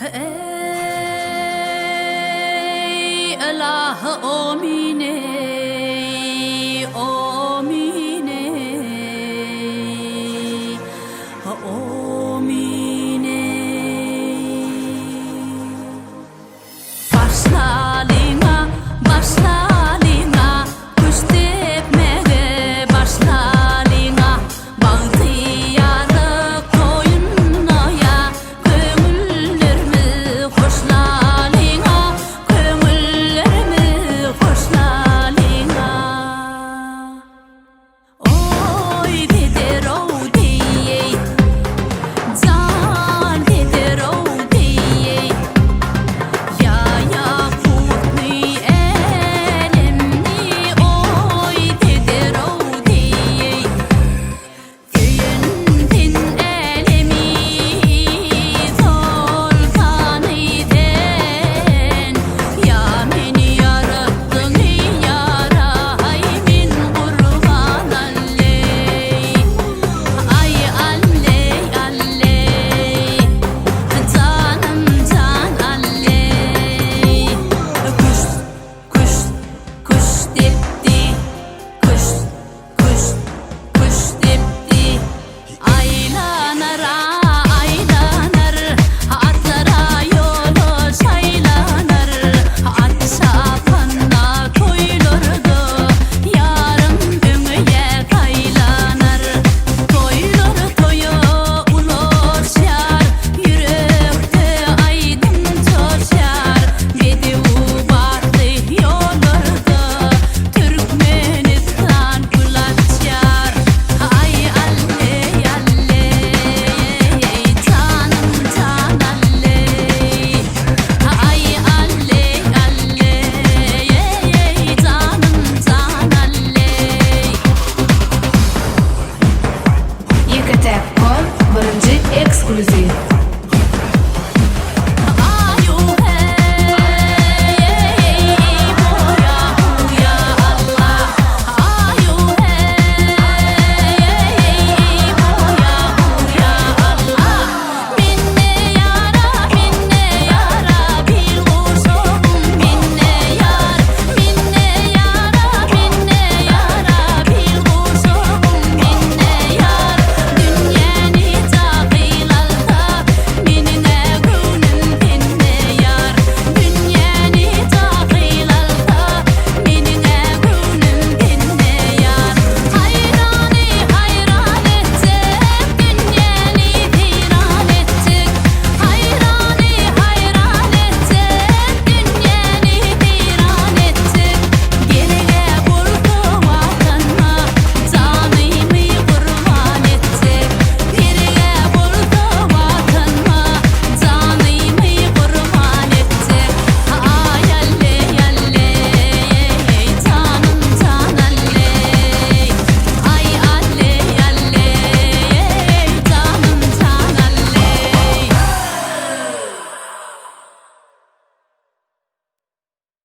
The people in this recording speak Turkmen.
Eý, ylahy omyn eý, omyn eý, omyn eý. Başlalyň-a, başlalyň-a, küşt depmege başlalyň-a. Bagtyýarlyk toýunda-ýa köňüllerimiz hoşlalyň-a, köňüllerimiz hoşlalyň-a. Oý peder-ow deý-eý, jan peder-ow deý-eý, Ýa-ýa kutly älemni, oý peder-ow deý-eý. Söýen sen älemi soltany sen, Ýa meni ýaratdyň eý ýaraý men gurban alleý. Aý alleý alleý, janym jan alleý. Küşt küşt küşt depdi küşt Küşt, küşt depdi, aýlanar-a, aýlanar, Atlara ýola şaýlanar. At çapanda toýlarda, Ýarym öňe saýlanar. Toýlar toýa ulaşýar, Ýürekde aýdym joşýar. Bedew batly ýollarda, Türkmenistan gül açýar. Aý alleý alleý, janym jan alleý. Aý alleý alleý, janym jan alleý. Ýeke-täk kom birinji eksklýuziw.